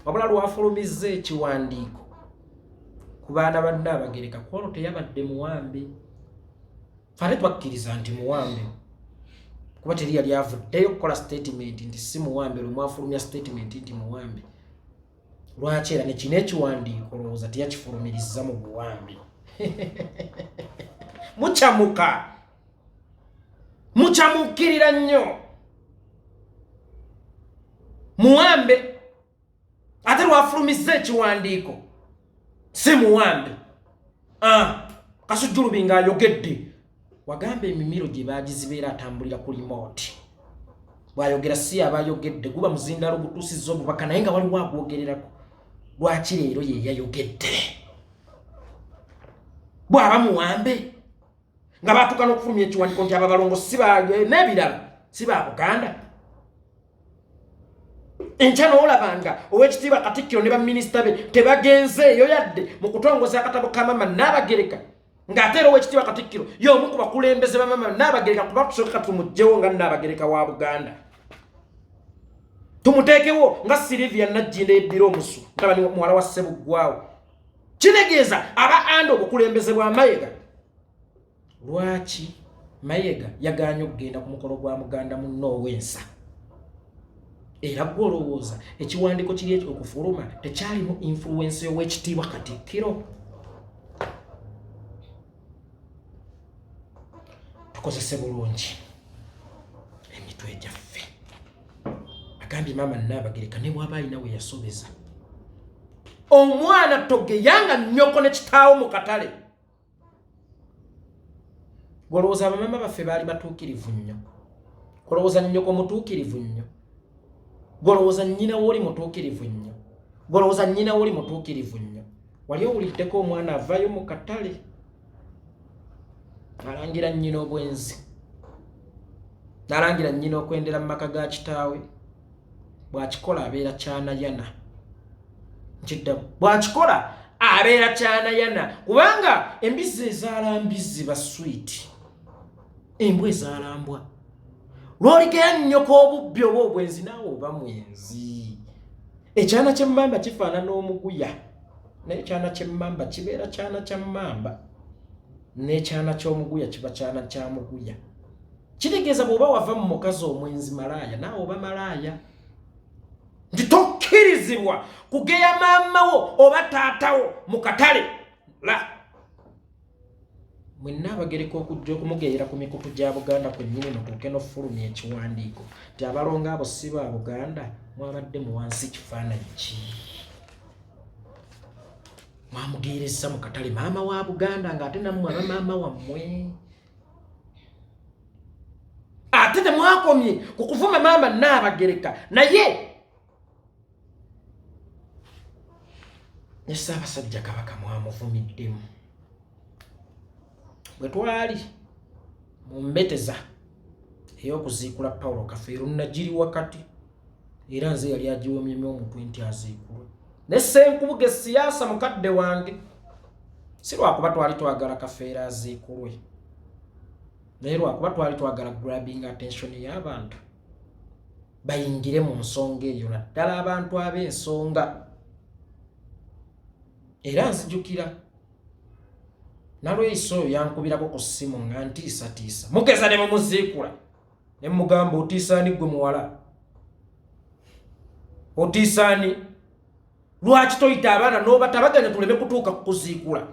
wabula lwafulumizza ekiwandiiko ku baana ba Nnaabagereka, kwolwo teyabadde muwambe? Ate twakkiriza nti muwambe kuba teri yali avuddeyo okukola statement nti si muwambe. Lwe mwafulumya statement nti muwambe, lwaki era nekino ekiwandiiko olowooza teyakifulumirizza mu buwambe? Mukyamuka, mukyamukkirira nnyo muwambe, ate lwafulumizza ekiwandiiko si muwambe. Ah, Kasujjulubi ng'ayogedde, wagamba emimiro gye bagizibeera atambulira ku limooti. Bw'ayogera si aba ayogedde, guba muzindaalo gutuusizza obubaka, naye nga waliwo agwogererako. Lwaki leero ye yayogedde bw'aba muwambe, nga batuuka n'okufulumya ekiwandiiko nti aba balongo si n'ebirala si ba Buganda? Enkya n'olabanga Owekitiibwa Katikkiro ne baminisita be tebagenzeeyo yadde mu kutongoza akatabo ka mama Nnaabagereka, ng'ate era Owekitiibwa Katikkiro y'omu ku bakulembeze ba mama Nnaabagereka. Kuba tusooka tumuggyewo nga Nnaabagereka wa Buganda, tumuteekewo nga Silivia Najjinda yeddira omusu, mutabani muwala wa Ssebuggwawo, kitegeeza aba anda obukulembeze bwa Mayiga. Lwaki Mayega yagaanye okugenda ku mukolo gwa muganda munno ow'ensa? Era gwe olowooza ekiwandiiko kiri ekyo okufuluma tekyalimu influence y'Owekitiibwa Katikkiro? Tukozese bulungi emitwe gyaffe. Agambye maama Nnaabagereka ne bw'aba alina we yasobeza omwana, togeyanga nnyoko ne kitaawo mu katale. Golowooza abamama baffe baali batuukirivu nnyo? Golowooza nnyoko mutuukirivu nnyo? Golowooza nnyina wooli mutuukirivu nnyo? Golowooza nnyina wooli mutuukirivu nnyo? Wali owuliddeko omwana avaayo mu katale alangira nnyina obwenzi, n'alangira nnyina okwendera mu maka ga kitaawe? Bw'akikola abeera kyanayana. Nkiddamu, bw'akikola abeera kyanayana, kubanga embizzi ezaala mbizzi baswiti, embwa ezaala mbwa. Lwolikeya nnyoko obubbi oba obwenzi, naawe oba mwenzi. Ekyana ky'emmamba kifaanana omuguya, naye ekyana ky'emmamba kibeera kyana kya mmamba, n'ekyana ky'omuguya kiba kyana kya muguya. Kitegeeza bw'oba wava mu mukazi omwenzi malaaya, naawe oba malaaya. Nti tokkirizibwa kugeya maama wo oba taatawo mu katale la mwenna abagereka okujja okumugeyera ku mikutu gya Buganda kwennyini, mutuuke n'ofulumya ekiwandiiko nti abalongo abo si ba Buganda. Mwabadde muwansi kifaananyi ki? Mwamugeereza mu katale maama wa Buganda, ng'ate nammwe aba maama wammwe. Ate temwakomye ku kuvuma maama Nnaabagereka, naye ne Ssaabasajja Kabaka mwamuvumiddemu. Bwe twali mu mbeteza ey'okuziikula Paulo Kafeero, nagiri wakati, era nze yali agiwomyemu omutwe nti aziikulwe ne Ssenkubuge siyaasa mukadde wange. Si lwakuba twali twagala Kafeero aziikulwe, naye lwakuba twali twagala grabbing attention y'abantu bayingire mu nsonga eyo, naddala abantu ab'ensonga. Era nzijukira Nalweyiso oyo yankubirako ku ssimu nga ntiisatiisa, mugeza ne mumuziikula, ne mugamba, otiisaani gwe muwala? Otiisaani? Lwaki toyita abaana n'obatabaganya tuleme kutuuka kukuziikula?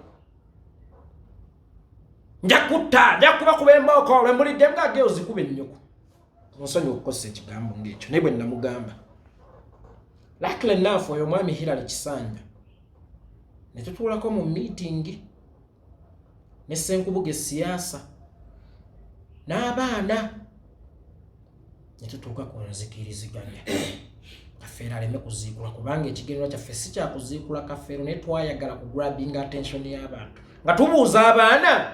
Nja kutta, nja kubakuba embooko lwemulidde nga ozikuba ennyoko. Nsonyi okukozesa ekigambo ng'ekyo, naye bwe namugamba, luckily enough, oyo omwami Hilary Kisanja ne tutuulako mu meeting ne Ssenkubuge esiyaasa n'abaana, ne tutuuka ku nzikiriziganya Kafeero aleme kuziikula, kubanga ekigendererwa kyaffe si kyakuziikula Kafeero, naye twayagala ku grabbing attention y'abantu nga tubuuza abaana,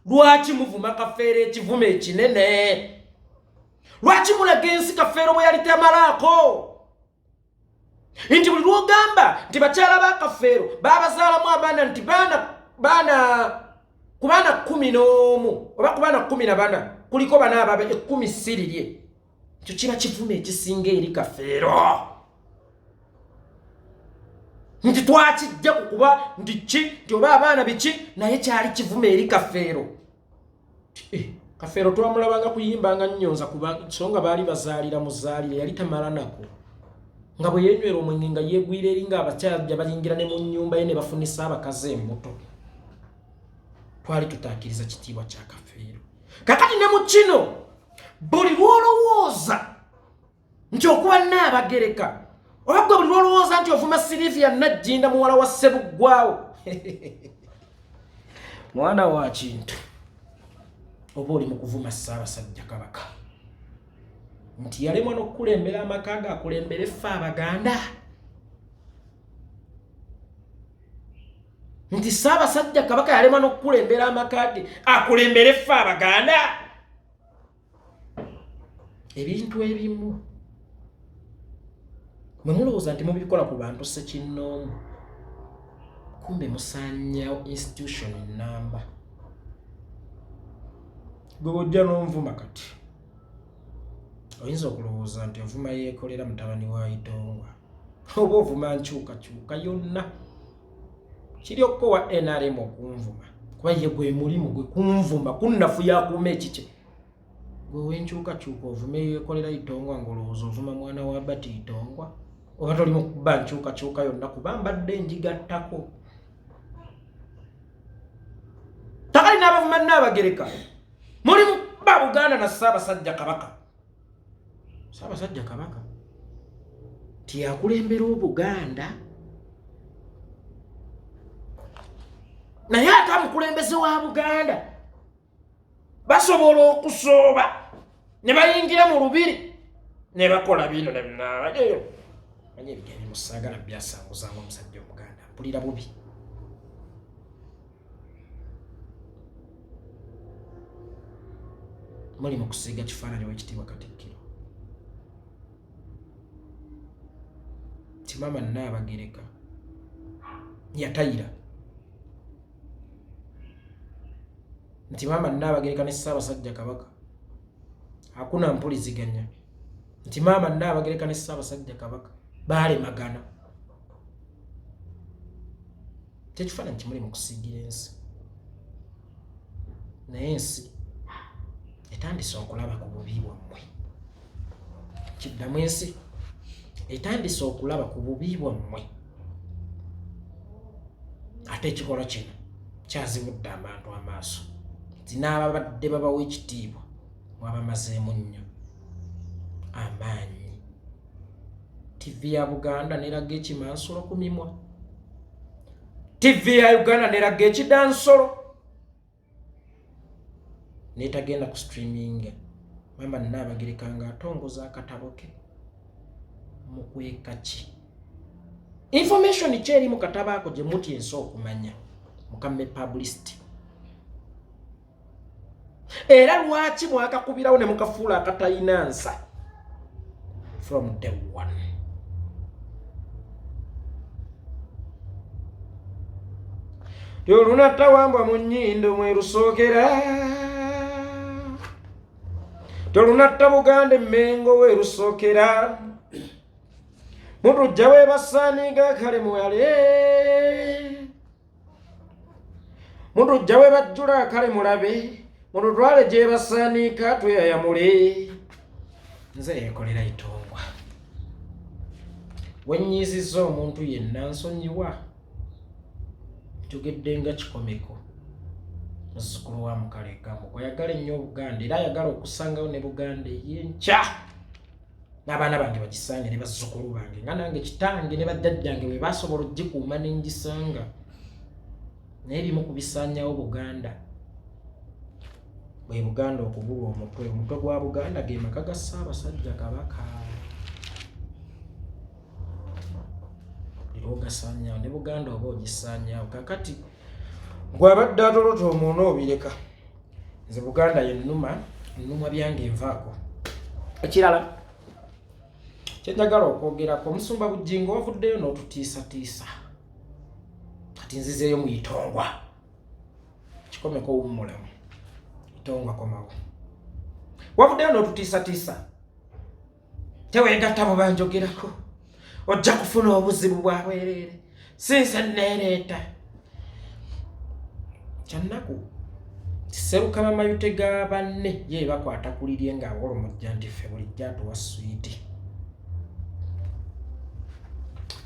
lwaki muvuma Kafeero ekivumo ekinene? Lwaki mulaga ensi Kafeero bwe yali tamalaako, nti buli lwogamba nti bakyala ba Kafeero babazaalamu abaana, nti baana baana ku baana 11 oba ku baana 14 kuliko bana ababe 10 sirirye, ekyo kiba kivumo ekisinga eri Kafeero, nti twakijja ku kuba nti ki, nti oba abaana biki, naye kyali kivumo eri Kafeero. Kafeero twamulabanga kuyimbanga nnyonza, so nga baali bazaalira muzaalire, yali tamala nako, nga bwe yenywera omwenge nga yeegwira eri, nga abakyajja bayingira ne mu nnyumba ye ne bafunisa abakazi embuto. Twali tutaakiriza kitiibwa kya Kafeero. Kakati ne mu kino, buli lw'olowooza nti okuba Nnaabagereka, oba gwe buli lw'olowooza nti ovuma Silivia Najjinda muwala wa Ssebuggwawo, mwana wa Kintu, oba oli mu kuvuma Ssaabasajja Kabaka, nti yalemwa n'okukulembera amaka ge akulembere ffe Abaganda, nti Ssaabasajja Kabaka yalemwa n'okukulembera amaka ge akulembere ffe Abaganda. Ebintu ebimu mwe mulowooza nti mubikola ku bantu ssekinnoomu, kumbe musaanyawo institution namba. Gwe bwojja n'onvuma kati, oyinza okulowooza nti ovuma Yeekolera mutabani wa Itongwa, oba ovuma nkyukakyuka yonna. Kiri okukowa NRM okunvuma, kuba ye gwe mulimu gwe kunvuma, kunnafu yakuuma ekikye. Gwe wenkyukakyuka ovume Yeekolera Itongwa, ng'olowooza ovuma mwana wa Bati Itongwa, oba toli mu kuba nkyukakyuka yonna, kuba mbadde njigattako. Takali n'abavuma Nnaabagereka, mulimu ba Buganda na Ssaabasajja Kabaka. Ssaabasajja Kabaka tiyakulembera Obuganda, naye ate amukulembeze wa Buganda basobola okusooba ne bayingira mu lubiri ne bakola bino. Manyi ebigambo musaagala byasanguzanga omusajja Omuganda, mpulira bubi. Muli mu kusiiga kifaananyi Owekitiibwa Katikkiro ti maama Nnaabagereka. Yatayira nti maama Nnaabagereka ne Ssaabasajja Kabaka hakuna mpuliziganya, nti maama Nnaabagereka ne Ssaabasajja Kabaka baalemagana. Kyekifaananyi kimuli mu kusiigira ensi, naye ensi etandise okulaba ku bubi bwammwe. Kiddamu, ensi etandise okulaba ku bubi bwammwe, ate ekikolwa kino kyazibudde abantu amaaso nti n'ababadde babawa ekitiibwa mwabamazeemu nnyo amaanyi. Ttivi ya Buganda neraga ekimansulo ku mimwa, ttivi ya Uganda neraga ekidansolo netagenda ku streaming. Mama Nnaabagereka nga atongoza akatabo ke, mukweka ki? Information ki eri mu katabo ako gye mutya ensi okumanya? Mukamme publicity. Era lwaki mwakakubirawo ne mukafuula akatayina nsa from day one? Tolunattawambwa mu nnyindo mwerusookera, tolunatta Buganda emmengo werusookera, mutujja webasaaniga kale muwale, mutujja we bajjula kale mulabe, mututwale gyebasaaniika tweyayamule. Nze yekolera itongwa wenyiizizza omuntu yenna nsonyiwa, njogedde nga Kikomeko, muzzukulu wa Mukalega gwayagala ennyo Obuganda, era ayagala okusangawo ne Buganda ey'enkya n'abaana bange bagisange ne bazzukulu bange, nga nange kitange ne bajjajjange bwe basobola ogikuuma ne ngisanga. Naye ebimu ku bisaanyawo Buganda bwe Buganda okubulwa omutwe. Omutwe gwa Buganda ge maka ga Ssaabasajja Kabaka, era ogasaanyawo ne Buganda oba ogisaanyawo. Kakati gwabadde atolota omuona obireka. Nze Buganda yennuma, nnumwa byange envaako. Ekirala kyenjagala okwogerako, omusumba Bujjingo, wavuddeyo n'otutiisatiisa. Kati nzizeeyo mu itongwa kikomeko, wummulamu itongwa, komawo. Wavuddeyo n'otutiisatiisa, teweegatta mu banjogerako, ojja kufuna obuzibu bwa bwereere, sinze neereeta. Kyannaku, Serukama mayute ga banne ye bakwata ku lirye ng'awolomojja nti ffe bulijjo atuwa swiiti.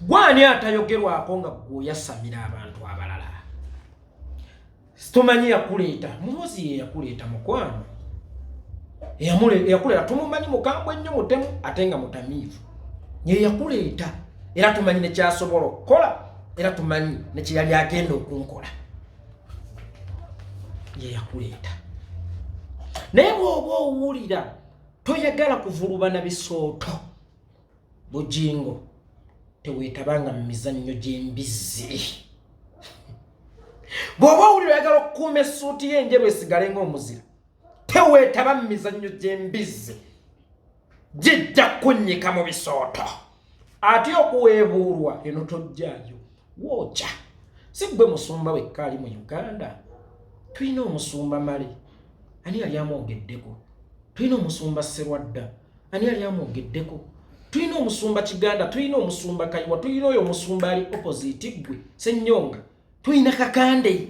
Gwani atayogerwako nga gwe oyasamira abantu abalala? Tumanyi yakuleeta, Muhozi ye yakuleeta, mukwano. Eyakuleeta tumumanyi, mukambwe nnyo, mutemu ate nga mutamiivu. Ye yakuleeta, era tumanyi nekyasobola okukola, era tumanyi nekyeyali agenda okunkola. Ye yakuleeta, naye bw'oba owulira toyagala kuvulubana bisooto, Bujingo, teweetabanga mu mizannyo gy'embizzi. Bw'oba owulira oyagala okukuuma essuuti ye enjeru esigale ng'omuzira, teweetaba mu mizannyo gy'embizzi, gijja kunnyika mu bisooto. Ate okuweebuulwa eno tojjaayo wookya. Si ggwe musumba wekka ali mu Uganda. Tulina omusumba Male, ani yali amwogeddeko? Tulina omusumba Serwadda, ani yali amwogeddeko? Tulina omusumba Kiganda, tulina omusumba Kayiwa, tulina oyo omusumba ali opposite ggwe Senyonga, tulina Kakande,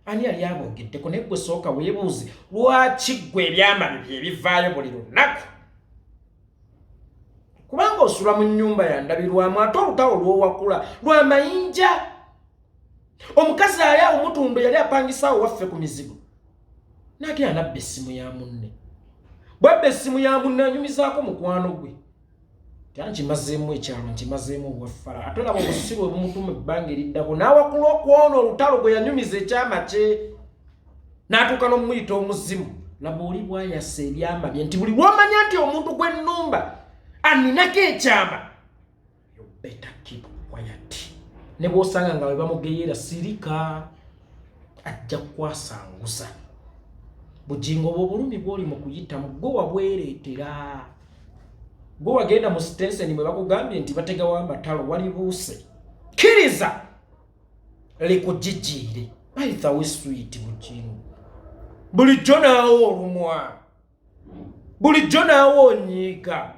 ani yali amwogeddeko? Naye gwe sooka weebuuze, lwaki ggwe ebyama bye byebivaayo buli lunaku? Kubanga osula mu nnyumba yandabirwamu, ate olutawo lw'owakula lwa mayinja. Omukazi ali awo mutundo yali apangisaawo waffe ku mizigo, nagenda nabba essimu ya munne. Bwabba essimu ya munne, anyumizaako mukwano gwe ta nkimazeemu ekyalo, nkimazeemu obwaffala. Ate olaba obusiru obumutuma ebbanga eriddako n'awakula okwona olutalo gwe yanyumiza ekyama kye, n'atuuka n'omuyita omuzimu. Laba oli bwayasa ebyama bye, nti buli lwomanya nti omuntu gw'ennumba aninako ekyama, you better keep quiet. Ne bw'osanga nga we bamugeyeera, sirika, ajja kukwasanguza. Bugingo, obwo obulumi bw'oli mu kuyitamu gwe wabwereetera. Gwe wagenda mu sitenseni mwe bakugambye nti bategawo amatalo, walibuuse. Kkiriza. Likujijiire bayithawe switi Bujingo, bulijjo naawe olumwa, bulijjo naawe onyiiga,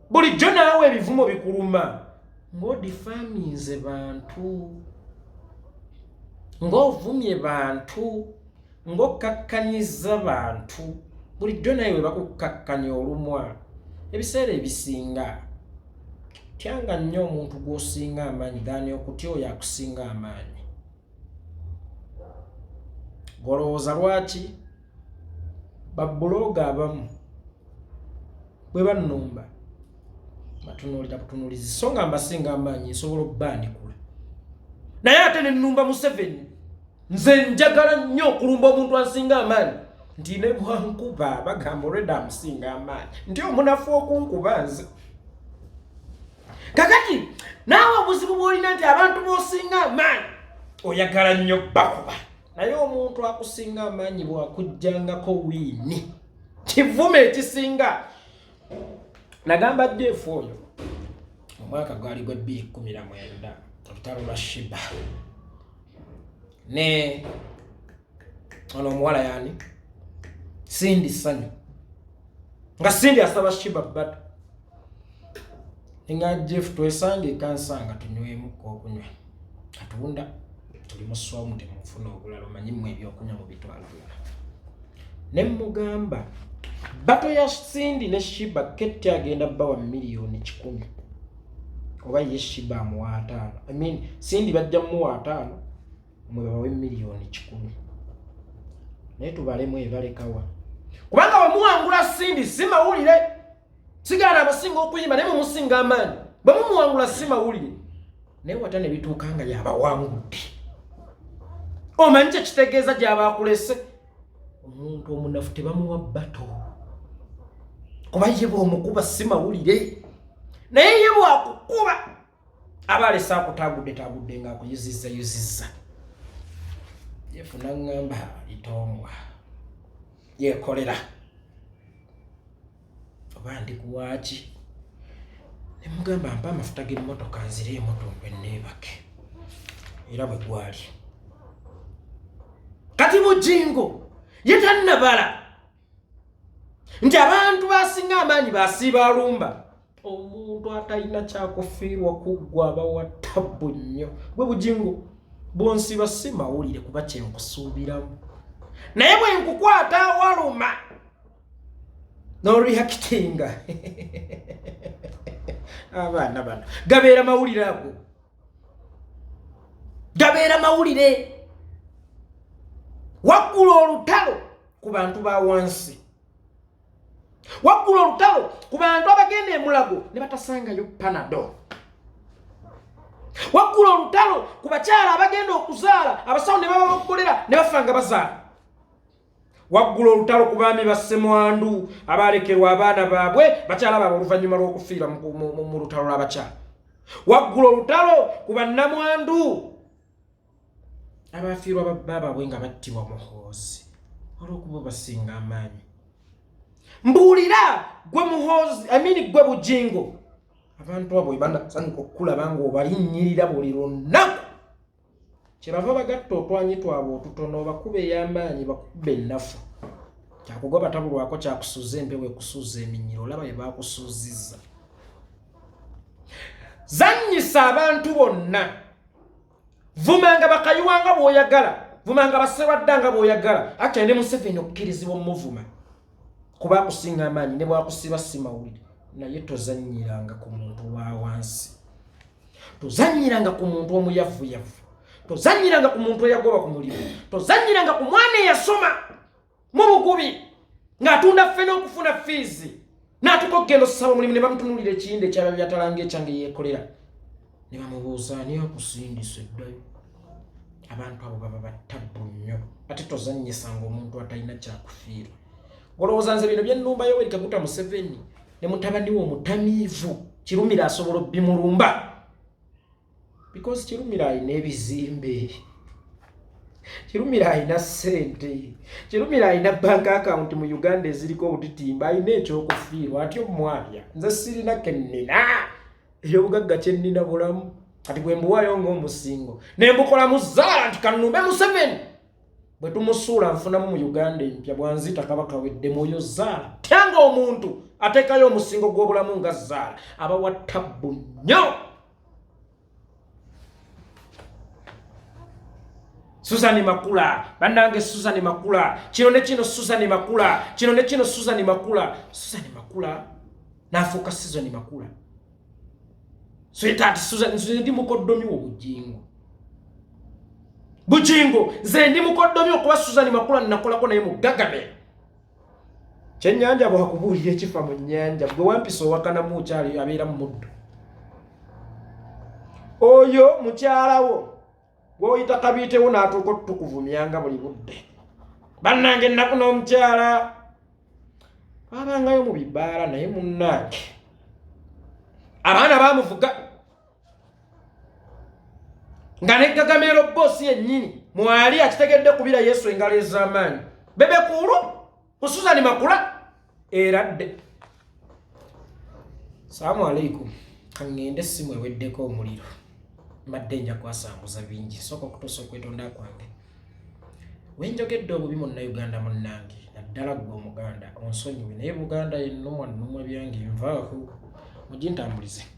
bulijjo naawe ebivumo bikuluma, ng'odifaminze bantu, ng'ovumye bantu, ng'okkakkanyiza bantu. Bulijjo naye we bakukkakkanya olumwa. Ebiseera ebisinga tyanga nnyo omuntu gw'osinga amaanyi gaani okutya oyo akusinga amaanyi. Golowooza lwaki babbulooga abamu bwe bannumba batunuulira butunuulizi, so nga mbasinga amaanyi, nsobola okubaanikula, naye ate ne nnumba Museveni? Nze njagala nnyo okulumba omuntu ansinga amaanyi, nti ne bwankuba bagamba olwedda amusinga amaanyi, nti omunafu okunkuba nze. Kakati naawe obuzibu bw'olina nti abantu b'osinga amaanyi oyagala nnyo bakuba, naye omuntu akusinga amaanyi bw'akujjangako wiini kivume ekisinga. Nagamba Jeff oyo omwaka gwali gwa 2019, olutalo lwa Sheebah ne ono omuwala yani Cindy Sanyu, nga Cindy asaba Sheebah battle, nga Jeff twesange ekansanga tunywemuko okunywa katunda tuli muswamu temufuna obulala, omanyi mmwe ebyokunywa mubitwala bulala. Ne mugamba battle ya Cindy ne Sheebah, Ketti agenda bbawa 100,000,000, oba ye Sheebah amuwa 50, I mean Cindy bajja mmuwa 50, mwe babawe 100,000,000, naye tubalemu ebalekawa, kubanga bwe muwangula Cindy si mawulire. Sigaana abasinga okuyimba, naye mumusinga amaanyi, bwe mumuwangula si mawulire, naye wata ne bituuka nga yabawangudde, omanyi kyekitegeeza gy'aba akulese. Omuntu omunafu tebamuwa battle, kuba ye bw'omukuba si mawulire, naye ye bwakukuba aba alese akutagudde tagudde ng'akuyuzizza yuzizza. Yefuna ŋŋamba itongwa yeekolera oba ndi kuwaaki, ne mugamba mpa amafuta g'emmotoka nzire emutundwe neebake, era bwe gwali. Kati Bujingo ye tannabala nti abantu basinga amaanyi basiiba alumba omuntu atalina kyakufiirwa kuggwa abawa tabbu nnyo. Gwe Bujingo bwonsiba si mawulire, kuba kyenkusuubiramu, naye bwe nkukwata awaluma n'oreactinga, abaana bano gabeera mawulire, ago gabeera mawulire. Waggula olutalo ku bantu ba wansi, waggula olutalo ku bantu abagenda emulago ne batasangayo Panado, waggula olutalo ku bakyala abagenda okuzaala abasawo ne bababoggolera ne bafa nga bazaala, waggula olutalo ku baami bassemwandu abalekerwa abaana baabwe, bakyala baabwe, oluvannyuma lw'okufiira mu lutalo lw'abakyala, waggula olutalo ku bannamwandu abafiirwa babba baabwe nga battibwa Muhoozi olw'okuba basinga amaanyi. Mbuulira gwe Muhoozi, I mean gwe Bujingo, abantu abo banasanyuka okukulaba ng'obalinnyirira buli lunaku, kyebava bagatta otwanyi twabwe otutono bakuba ey'amaanyi, bakuba ennafu, kyakugoba tabulwako, kyakusuuza empewo ekusuuza eminyiro. Olaba bye bakusuuzizza. Zannyisa abantu bonna, vumanga bakayiwanga bw'oyagala, vumanga baserwadda nga bw'oyagala, actually ne Museveni okkirizibwa omuvuma kuba akusinga amaanyi, ne bwakusiba si mawulire, naye tozannyiranga ku muntu wa wansi, tozannyiranga ku muntu omuyavuyavu, tozannyiranga ku muntu eyagoba ku mulimu, tozannyiranga ku mwana eyasoma mu bugubi ng'atunda ffene okufuna fiizi n'atuka okugenda osaba omulimu ne bamutunuulira ekiyinda ekyaba byatalanga ekyange yeekolera ne bamubuuza ani akusindisa eddayo. Abantu abo baba battabbu nnyo, ate tozannyisanga omuntu atalina kyakufiirwa. Olowooza nze bino byennumba Yoweri Kaguta Museveni ne mutabani we omutamiivu Kirumira asobola obbimulumba? Because Kirumira alina ebizimbe, Kirumira alina ssente, Kirumira alina bank account mu Uganda eziriko obutitimba, alina ekyokufiirwa. Atyo omwabya nze sirina kennina, ebyobugagga kyennina bulamu. Kati bwe mbuwaayo ng'omusingo ne mbukolamu zaala nti kanumbe Museveni, bwe tumusuula nfunamu mu Uganda empya, bwanzita kaba kawedde. Mwoyo zaala tyanga omuntu ateekayo omusingo gw'obulamu nga zaala aba wa tabbu nnyo. Susan Makula, bannange, Susan Makula kino ne kino, Susan Makula kino ne kino, Susan Makula, Susan Makula n'afuuka Susan Makula. Sweetheart Susan, nze ndi mukoddomi wo Bujingo, Bujingo, nze ndi mukoddomi okuba Susan Makula nakolako naye mu Gagame. Kyennyanja bwakubuulira ekifa mu nnyanja, gwe wampisa owakanamu okyali abeera mu muddo. Oyo mukyalawo gwoyita kabiitewo n'atuuka otutukuvumyanga buli budde. Bannange, ennaku n'omukyala twabangayo mu bibaala, naye munnange abaana bamuvuga nga ne Gagameero boosi yennyini mwali akitegedde kubira Yesu engalo ez'amaanyi. Bebe Cool ku Susan Makula eradde. Salaamu aleikum. Kaŋŋende, essimu eweddeko omuliro, mbadde nja kwasanguza bingi. Sooka okutuusa okwetonda kwange wenjogedde obubi Munnayuganda munnange, naddala ggwe Omuganda, onsonyiwe, naye Buganda yennumwa nnumwa byange nvaako mugintambulize.